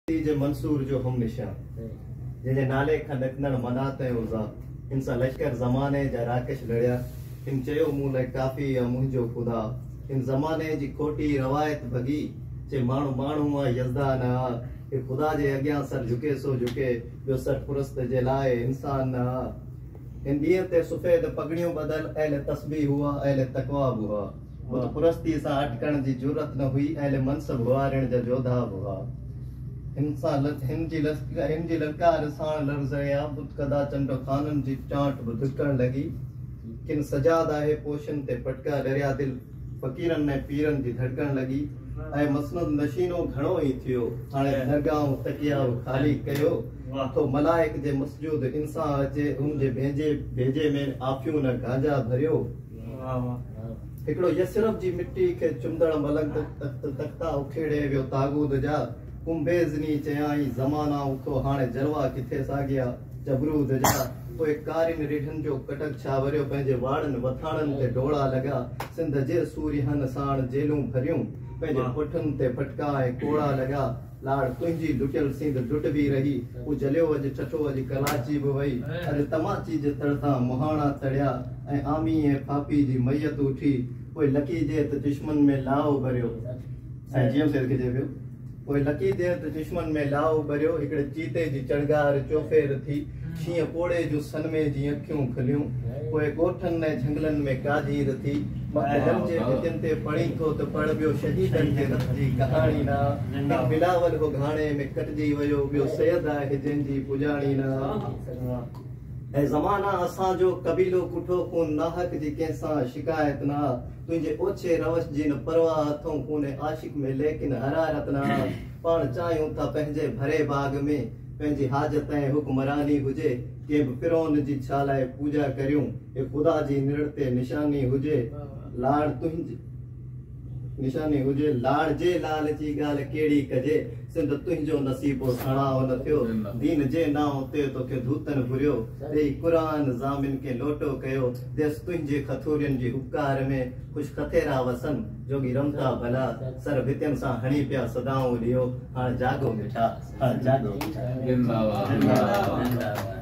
جي منصور جو هم نشان، جنهن جي نالي کان ڏڪندڙ منات ۽ عزيٰ، هن سان لشڪر زماني جا راڪش لڙيا. هن چيو مون لاء ڪافي آ منهنجو خدا. هن زماني جي کوٽي روايت ڀڳي، چي ماڻهو ماڻهو آ يزدان نه آ. هي خدا جي اڳيان سر جهڪي سو جهڪي، ٻيو سرپرست جي لاء انسان نه آ. هن ڏينهن تي سفيد پڳڙيون ٻڌل اهل تسبيح هئا، اهل تقويٰ به هئا. بت پرستيء سان اٽڪڻ جي جرئت نه هئي، اهل منصب هوارڻ جا جوڌا به هئا. هن سان هن جي هن جي للڪار ساڻ لرزيا بت ڪدا چنڊ خانن جي چانٽ به ڌڪڻ لڳي. ڪن سجاده پوشن تي پٽڪا ڏريا دل فقيرن ۽ پيرن جي ڌڙڪڻ لڳي. اي مسند نشينو گهڻو ئي ٿيو، هاڻي درگاهون تڪيا به خالي ڪيو. ٿو ملائڪ جي مسجود انسان اچي، هن جي ڀينجي ڀيجي ۾ آفيون نه گانجا ڀريو. هڪڙو يثرب جي مٽي کي چمندڙ ملنگ تخت تختا اکيڙي ويو طاغوت جا قم باذني چيائين زمانا اٿو هاڻي جلوا ڪٿي ساڳيا جبروت جا پوء ڪارين رڍن جو ڪٽڪ ڇا وريو پنهنجي واڙن وٿاڻن تي ڊوڙا لڳا سنڌ جي سورهين ساڻ جيلون ڀريون پنهنجي پٺن تي ڦٽڪا ۽ ڪوڙا لڳا. لاڙ تنهنجي لٽيل سنڌ لٽبي رهي، هو جليو اڄ ٺٽو اڄ ڪراچي به وئي، اڄ تماچي جي تڙ تان مهاڻا تڙيا ۽ آمي ۽ ڦاپي جي ميت اٺي، پوء لڪي جي ته چشمن ۾ لاهو ٻريو. سائين جي ايم سيد کي چئي پيو. پوء لڪي جي ته چشمن ۾ لاهو ٻريو، هڪڙي چيتي جي چڻگار چوڦير ٿي، شينهن پوڙهي جون سنمي جي اکيون کليون، پوء ڳوٺن ۽ جهنگلن ۾ ڪاجهير ٿي، مقتلن جي ڀتين تي پڙهين ٿو ته پڙهه ٻيو شهيدن جي رت جي ڪهاڻي نه آ. هڪ بلاول هو گهاڻي ۾ ڪٽجي ويو ٻيو سيد آهي جنهن جي پڄاڻي نه آ. اي زمانا اسان جو قبيلو ڪٺو خون ناحق جي ڪنهن سان شڪايت نه آ. تنهنجي اوڇي روش جي نه پرواهه اٿئون خون عاشق ۾ ليڪن حرارت نه آ. پاڻ چاهيون ٿا پنهنجي ڀري باغ ۾ پنهنجي حاجت ۽ حڪمراني هجي ڪنهن به فرعون جي ڇا لاء پوڄا ڪريون. هي خدا جي نرڙ تي نشاني هجي لاڙ تنهنجي نشاني هجي لاڙ جي لال جي ڳالهه ڪهڙي ڪجي سنڌ تنهنجو نصيبو سڻائو نه ٿيو دين جي نانء تي توکي ڌوتن ڀريو ڏيئي قرآن ضامن کي لوٽو ڪيو ديس تنهنجي کٿورين جي هٻڪار ۾ خوش کٿيرا وسن جوڳي رمتا ڀلا سر ڀتين سان هڻي پيا صدائون ڏيو هاڻ جاڳو مٺا هاڻ جاڳو مٺا. زنده باد.